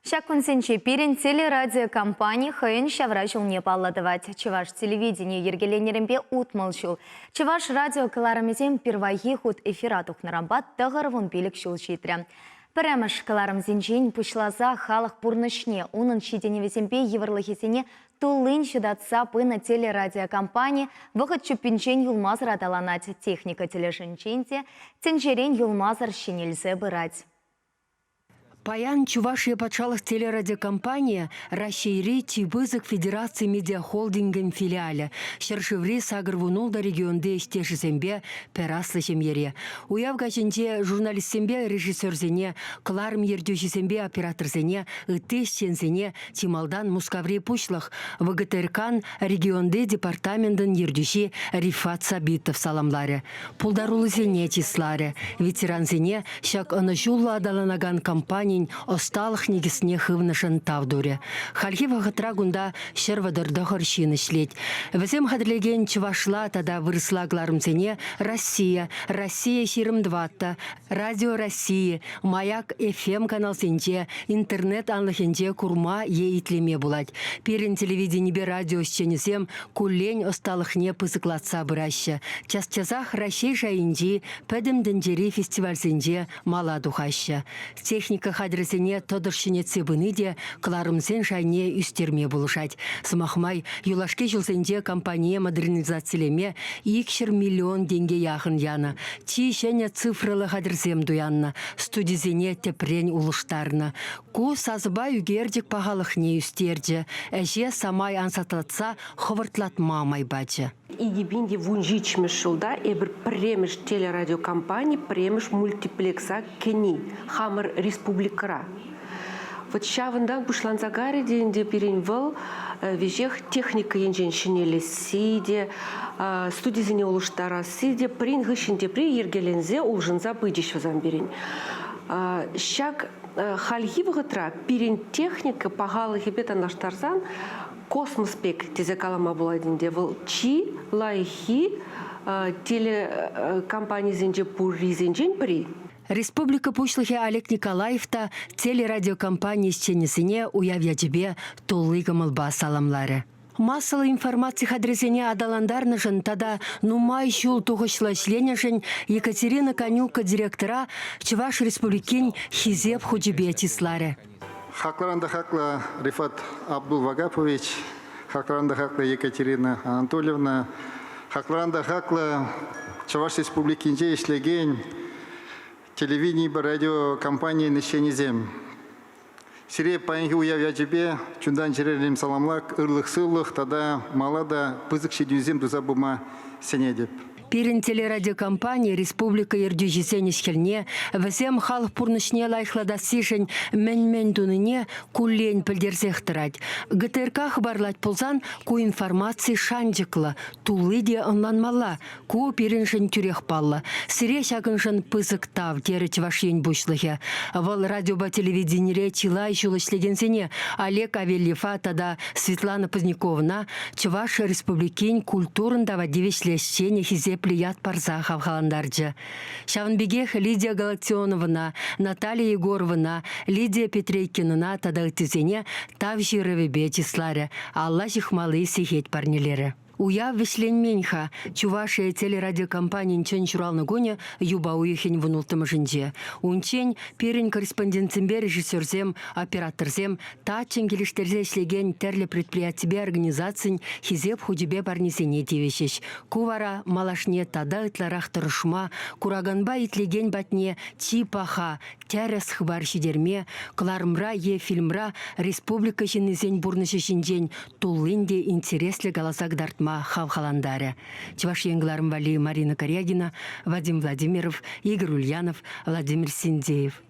Ҫак кунсенче пирӗн телерадиокомпани хӑйӗн ҫавра ҫулне паллӑ тӑвать. Чӑваш телевиденийӗ йӗркеленнӗренпе 60 ҫул. Чӑваш радио кӑларӑмӗсем пирвайхи хут эфира тухнӑранпа 95 ҫул ҫитрӗ. Пӗрремӗш кӑларӑмсенчен пуҫласа халӑх пурнӑҫне, унӑн ҫитӗнӗвӗсемпе йывӑрлӑхӗсене туллин ҫутатса пынӑ телерадиокомпани вӑхӑт чуппинчен юлмасӑр аталанать, техника тӗлӗшӗнчен те тӗнчерен юлмасӑр ҫӗнелсе пырать. Паян Чувашия патшалӑх телерадиокомпанийӗ Раҫҫейри чи пысӑк федераци медиахолдингӗн филиалӗ, ҫӗршыври 86 регионти ӗҫтешӗсемпе пӗр аслӑ ҫемьере. Уяв каҫӗнче журналистсемпе режиссерсене, кӑларӑм ертӳҫисемпе операторсене, ытти ӗҫченсене чи малтан Мускаври пуҫлӑх, ВГТРКн регионти департаментӑн ертӳҫи Рифат Сабитов саламларӗ. Пултаруллисене чысларӗ, ветерансене ҫак ӑнӑҫуллӑ аталанакан компанин ӑсталӑх никӗсне хывнӑшӑн тав турӗ. Хальхи вӑхӑтра кунта 139 ҫын ӗҫлет. Вӗсем хатӗрлекен чӑвашла тата вырӑсла кӑларӑмсене Россия, Россия 24, Радио России, Маяк FM каналсенче, интернет анлӑхӗнче курма е итлеме пулать. Пирӗн телевиденипе радио ӗҫченӗсем куллен ӑсталӑхне пысӑклатса пыраҫҫӗ. Час-часах Раҫҫей шайӗнчи пӗтӗм тӗнчери фестивальсенче мала тухаҫҫӗ. Техника хатӗрӗсене тӑтӑш ҫӗнетсе пыни те кӑларӑмсен шайне ӳстерме пулӑшать. Сӑмах май, юлашки ҫулсенче компание модернизацилеме 200 миллион тенке яхӑн янӑ. Чи ҫӗнӗ цифрӑллӑ хатӗрсем туяннӑ, студисене тӗпрен улӑштарнӑ. Ку сасӑпа ӳкерчӗк пахалӑхне ӳстерчӗ, ӗҫе самай ансатлатса хӑвӑртлатма май пачӗ. 2017-мӗш ҫулта эпир пӗрремӗш телерадиокомпани пӗрремӗш мультиплекса кӗни хамӑр республикӑра. Вот ҫавӑнтан пуҫланса карӗ те ӗнтӗ пирӗн вӑл веҫех техника енчен ҫӗнелесси те, студисене улӑштарасси те пӗрин хыҫҫӑн тепри йӗркеленсе улшӑнса пычӗҫ вӗсем пирӗн. Ҫак хальхи вӑхӑтра пирӗн техника пахалӑхӗпе танлаштарсан космос пек тесе калама пулать ӗнтӗ. Вӑл чи лайӑххи телекомпанисенче пуррисенчен пӗри. Республика Пуҫлӑхӗ Олег Николаев та телерадиокомпани ӗҫченӗсене уяв ячӗпе тулли кӑмӑлпа саламларӗ. Массӑллӑ информаци хатӗрӗсене аталантарнӑшӑн тата нумай ҫул тухӑҫлӑ ӗҫленӗшӗн Екатерина Конюка директора Чӑваш Республикин Хисеп хучӗпе чысларӗ. Хаклӑран та хаклӑ Рифат Абдулвагапович, хаклӑран та хаклӑ Екатерина Анатольевна, хаклӑран та хаклӑ Чӑваш Республикинче ӗҫлекен телевиденипе радио компанийӗн ӗҫченӗсем. Сире паянхи уяв ячӗпе чунтан-чӗререн саламлак, ырлӑх-сывлӑх тата мала та пысӑк ҫитӗнӳсем туса пыма сӗнетӗп. Пирӗн телерадиокомпани республика ертӳҫисен ӗҫ-хӗлне, вӗсем халӑх пурнӑҫне лайӑхлатассишӗн мӗн-мӗн тунине куллен пӗлтерсех тӑрать. ГТРК хыпарлать пулсан ку информаци шанчӑклӑ, тулли те ӑнланмалла. Ку пирӗншӗн тӳрех паллӑ. Сире ҫакӑншӑн пысӑк тав, терӗ Чӑваш Ен Пуҫлӑхӗ. Вӑл радиопа телевиденире чылай ҫул ӗҫлекенсене Олег Авельева тата Светлана Поздняковӑна Чӑваш Республикин культурӑн тава тивӗҫлӗ ӗҫченӗ хисеплӗ ят парса хавхалантарчӗ. Ҫавӑн пекех Лидия Галактионовӑна, Наталья Егоровӑна, Лидия Петрейкинӑна тата ыттисене Тав ҫырӑвӗпе чысларӗ, алла ҫыхмалли сехет парнелерӗ. Уяв вӗҫленмен-ха. Чувашия телерадиокомпанин чӑн ҫуралнӑ кунӗ юпа уйӑхӗн вунулттӑмӗшӗнче. Унччен пирӗн корреспондентсемпе режиссерсем, операторсем таччӑн килӗштерсе ӗҫлекен тӗрлӗ предприятипе организацин Хисеп хучӗпе парнисене тивӗҫӗҫ. Ку вара малашне тата ытларах тӑрӑшма, кураканпа итлекен патне чи паха, тӗрӗс хыпар ҫитерме, кӑларӑмра е фильмра республика ҫыннисен пурнӑҫӗ ҫинчен туллин те интереслӗ каласа кӑтартма хавхалантарӗ. Чӑваш Ен кӑларӑм валли Марина Корягина, Вадим Владимиров, Игорь Ульянов, Владимир Синдеев.